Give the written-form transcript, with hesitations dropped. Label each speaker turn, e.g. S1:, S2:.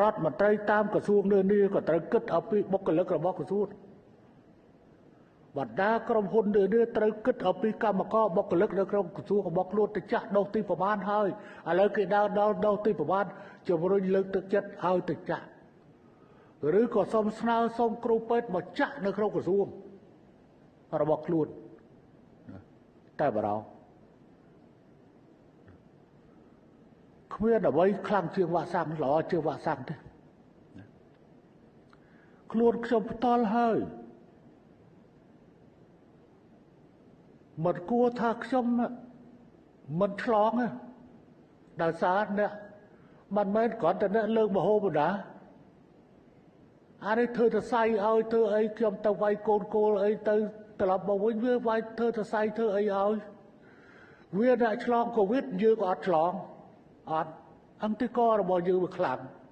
S1: រដ្ឋមន្ត្រីតាមក្រសួងនានាក៏ត្រូវគិតអំពីបុគ្គលិករបស់ក្រសួង បណ្ដាក្រុមហ៊ុននានាត្រូវគិតអំពីកម្មករបុគ្គលិកនៅក្នុងក្រសួងរបស់ខ្លួន ទៅចាស់ដូសទីប្រមាណហើយ ឥឡូវគេដើរដល់ដូសទីប្រមាណ ជំរុញលើកទឹកចិត្តឲ្យទៅចាស់ ឬក៏សុំស្នើសុំគ្រូពេទ្យមកចាក់នៅក្នុងក្រសួងរបស់ខ្លួនតែបរោ គ្មានអ្វីខ្លាំងជាងវ៉ាក់សាំង ល្អជាងវ៉ាក់សាំងទេ។ ខ្លួនខ្ញុំផ្ទាល់ហើយ មិនគួរថាខ្ញុំមិនឆ្លងទេ ដោយសារអ្នកមិនមែនគ្រាន់តែអ្នកលើកមហូបណា អានេះធ្វើទៅសៃឲ្យធ្វើអី ខ្ញុំទៅវាយកូនគោលអីទៅ ត្រឡប់មកវិញវាវាយធ្វើទៅសៃធ្វើអីឲ្យវា អ្នកឆ្លងកូវីដ យើងក៏អត់ឆ្លង អត់ អង្គទីករបស់យើងវាខ្លាំង។